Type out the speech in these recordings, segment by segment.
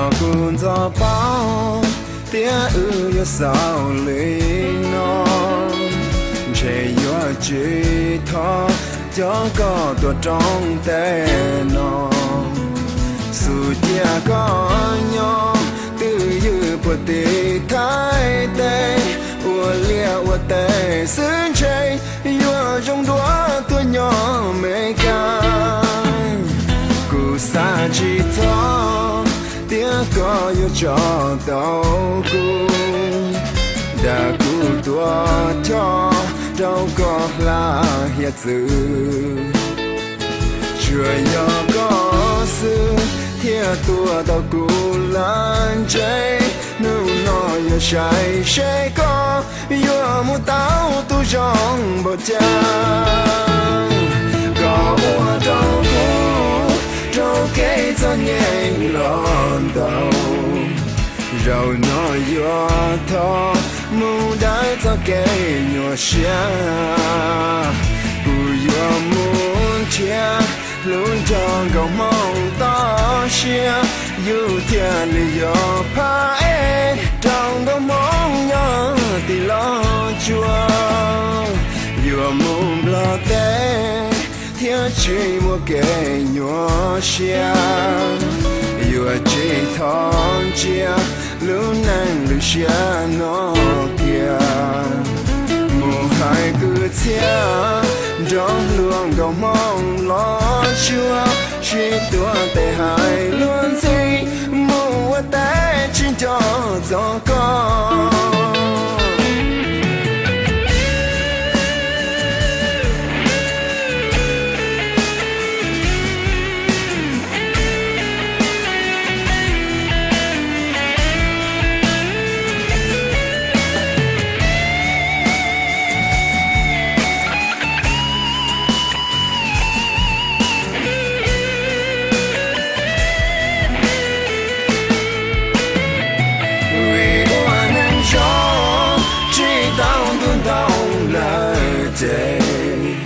Kuv ntxov paub tias wb yuav xaus li no, ntshe yuav tsis thov cov koj tuaj rau tej no. Xub cia koj nyob twj ywm puag tim Thaib teb, ua liaj ua teb xwb ntshe yuav zoo dua tuaj nyob Meskas. Kuv xav tsis txog tias koj yuav tso tau kuv, dag kuv tuaj coj rau koj hla hiav txwv. Tsuas yog koj xwb thiaj tuaj tau kuv lub tsev. Hnub no yuav saib seb koj yuav mus tau tus zoo npaum cas. Koj ua rau kuv raug kev txom nyem los ntau. Zaum no yuav thov mus dawm txoj kev nyuaj siab. Kuv yuav mus nrhiav hlub nrog nkauj Hmoob toj siab, yus thiaj li yuav phaj es rau nkauj Hmoob nyob tim Los Tsuas. Yuav mus Nplog teb thiab tsis muaj kev nyuaj siab, yuav tsis thov ntsia lub neej lwm siab no kiag. Mus hais kwv txhiaj nrog luag nkauj Hmoob Los Tsuas, sib tuav tes hais luag ntxhi, mus ua teb tsis nco txog koj. Vim ua neeg zoo tsis tau ntuj ntoo lawm ces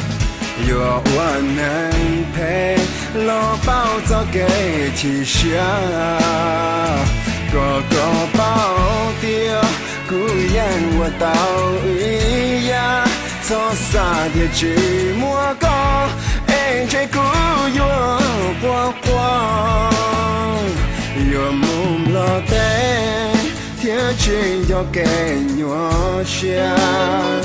yuav ua neeg phem los paub txoj kev chim siab. Kom koj paub tias kuv yeej ua tau ib yam, txhob xav tias tsis muaj koj es ntshe kuv yuav quaj quaj. Yuav mus Nplog teb thiab tsis nco kev nyuaj siab,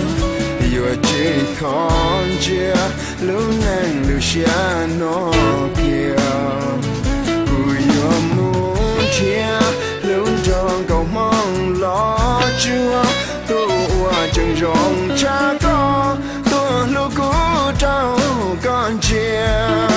yuav tsis thov ntsia lub neej lwm siab no kiag. Kuv yuav mus nrhiav hlub nrog nkauj Hmoob Los Tsuas, tus uas tseem zoo tshaj koj tuaj hlub kuv rau koj ntsia.